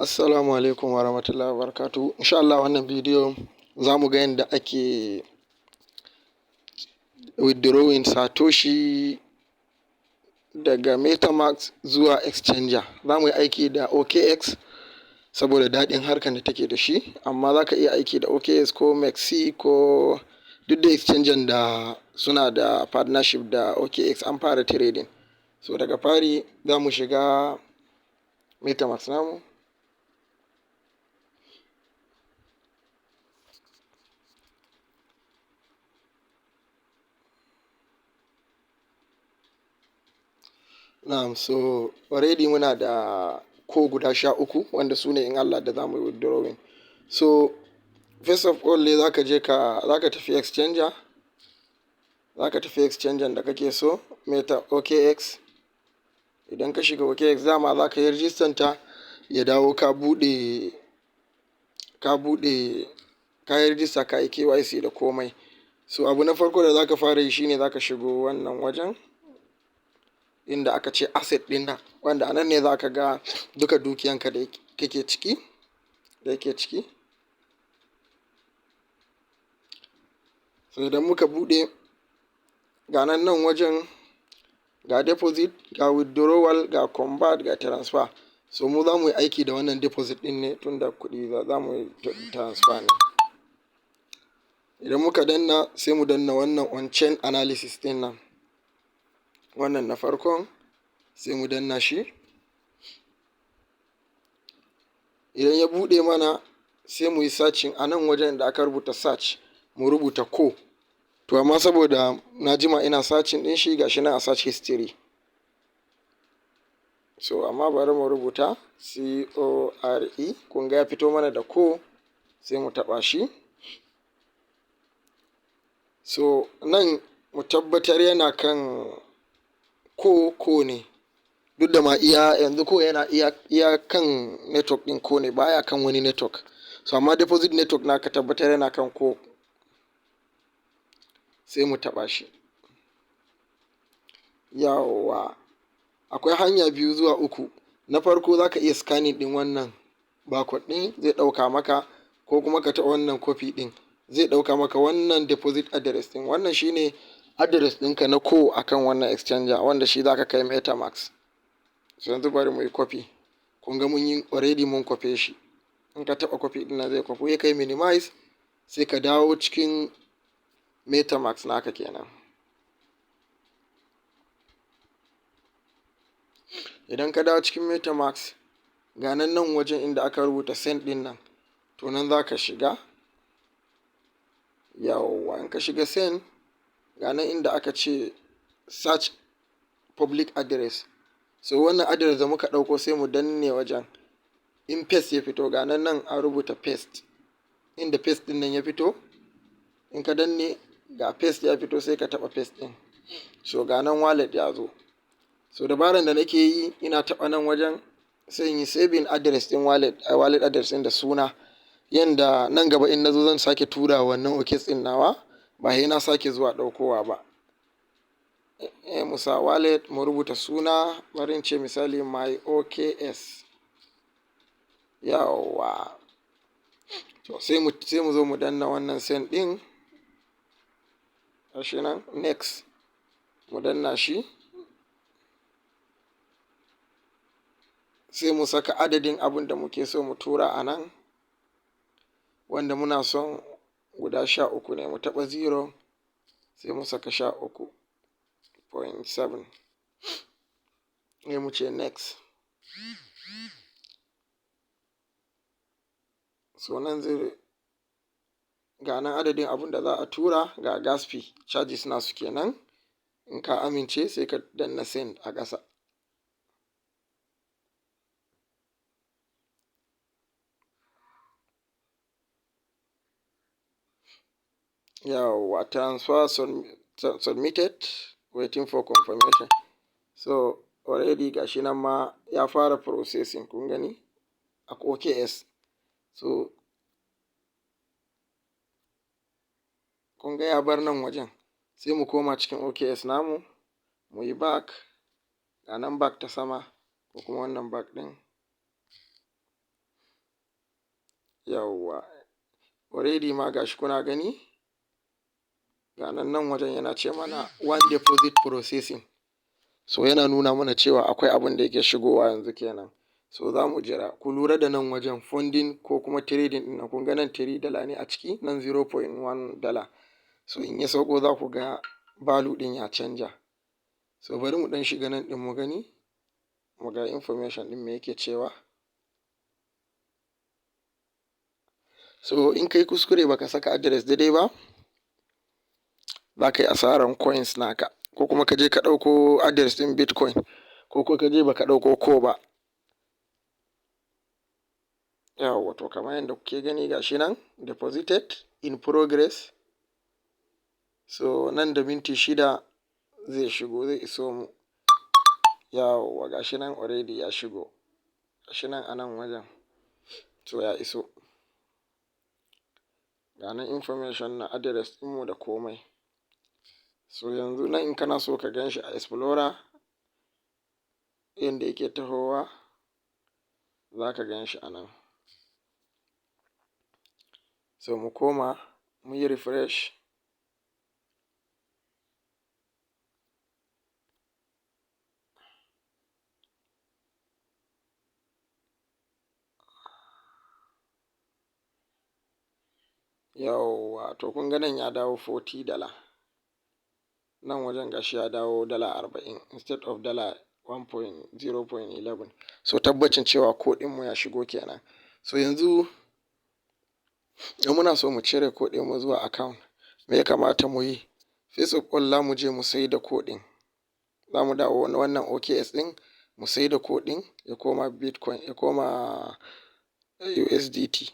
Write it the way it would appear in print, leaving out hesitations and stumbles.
Assalamu alaikum wa rahmatullahi wa barakatuhu. Insha Allah wannan bidiyon za mu ga yadda ake withdrawing satoshi daga MetaMask zuwa exchanger. Za mu yi aiki da OKX saboda daɗin harkar da take da shi, amma za ka iya aiki da OKX ko MEXC ko duk da exchanger da suna da partnership da OKX an fara trading. So daga fari za mu shiga MetaMask namu. Na'am, so already muna da ko guda 13 wanda su ne in Allah da za mu yi withdrawing. So first of all ne za ka je ka za ka tafi exchanger, za ka tafi exchanger da kake so, Meta OKX. Idan ka shiga OKX, dama za ka yi rijistan ta, ya dawo ka buɗe ka yi rijista, ka yi KYC da komai. So abu na farko da za ka fara yi shine za ka shigo wannan wajen inda aka ce asset ɗin nan, wanda a nan ne za ka ga duka dukiyanka da kake ciki da yake ciki. So idan muka buɗe, ga nan, nan wajen ga deposit, ga withdrawal, ga convert, ga transfer. So mu za mu yi aiki da wannan deposit ɗin ne, tunda kuɗi za mu yi transfer ne. Idan muka danna, sai mu danna wannan on chain analysis ɗin nan, wannan na farkon, sai mu danna shi. Idan ya buɗe mana, sai mu yi searching a nan wajen da aka rubuta search, mu rubuta Core. To amma saboda na jima ina searching ɗin shi, gashi nan a search history. So amma bari mu rubuta CORE. Kun ga ya fito mana da Core, sai mu taɓa shi. So nan mu tabbatar yana kan Core ne, duk da ma iya yanzu Core yana iya kan network ɗin Core ne, baya kan wani network. So amma deposit network naka, tabbatar yana kan Core, sai mu taɓa shi. Yawwa, akwai hanya biyu zuwa uku. Na farko, za ka iya scanning ɗin wannan barcode ɗin, zai ɗauka maka, ko kuma ka taɓa wannan copy ɗin, zai ɗauka maka wannan deposit address ɗin. Wannan shine address ɗinka na Core akan wannan exchanger, wanda shi za ka kai MetaMask. So yanzu bari mu yi copy. Kun ga mun yi already, mun copy shi. In ka taɓa copy ɗin nan, zai copy. Sai kai minimize, sai ka dawo cikin MetaMask naka kenan. Idan ka dawo cikin MetaMask, ga nan, nan wajen inda aka rubuta send ɗin nan, to nan za ka shiga. Yawwa, in ka shiga send, ga nan inda aka ce search public address. So wannan address da muka ɗauko, sai mu danne wajen. In paste ya fito, ga nan, nan an rubuta paste. Inda paste ɗin nan ya fito, in ka danne, ga paste ya fito, sai ka taɓa paste ɗin. So ga nan wallet ya zo. So dabaran da nake yi, ina taɓa nan wajen, sai in yi saving address ɗin wallet, wallet address ɗin da suna, yanda nan gaba in na zo zan sake tura wannan OKX ɗin nawa, ba sai na sake zuwa ɗaukowa ba. Mu sa wallet, mu rubuta suna, bari in ce misali my OKX. Yawwa, to sai mu zo mu danna wannan send ɗin. Gashi nan, next, mu danna shi. Sai mu saka adadin abun da muke so mu tura a nan, wanda muna son guda 13 ne. Mu taɓa zero, sai mu saka 13.7, sai mu ce next. So nan zai ga nan adadin abun da za a tura, ga gas fee charges nasu kenan. In ka amince, sai ka danna send a ƙasa. Yawwa, transfer submitted, waiting for confirmation. So already gashi nan ma ya fara processing, kun gani a OKX. So kun ga ya bar nan wajen, sai mu koma cikin OKX namu, mu yi back. Ga nan back ta sama, ko kuma wannan back ɗin. Yawwa, already ma gashi kuna gani, ga nan, nan wajen yana ce mana "one deposit processing". So yana nuna mana cewa akwai abin da yake shigowa yanzu kenan. So za mu jira. Ku lura da nan wajen funding ko kuma trading ɗin nan, kun ga nan $3 ne a ciki, nan $0.1. So in ya sauko, za ku ga value ɗin ya canja. So bari mu ɗan shiga nan ɗin mu gani, mu ga information ɗin me yake cewa. So in kai kuskure baka saka address daidai ba, za ka yi asaran coins naka, ko kuma ka je ka ɗauko address ɗin Bitcoin, ko ka je baka ɗauko Core ba. Yawwa, to kamar yadda kuke gani, gashi nan deposited, in progress. So nan da minti 6 zai shigo, zai iso mu. Yawwa, gashi nan already ya shigo, gashi nan a nan wajen. So ya iso, ga nan information na address ɗinmu da komai. So yanzu nan in kana so ka gan shi a explorer yanda yake tahowa, za ka gan shi a nan. So mu koma mu yi refresh. Yawwa, to kun ga nan ya dawo $40. Nan wajen gashi ya dawo $40 instead of dala 1.0.11. So tabbacin cewa Core ɗinmu ya shigo kenan. So yanzu in muna so mu cire Core ɗinmu zuwa account, me ya kamata mu yi? First of all, za mu je mu sai da Core ɗin. Za mu dawo wannan OKX ɗin, mu sai da Core ɗin ya koma Bitcoin, ya koma USDT.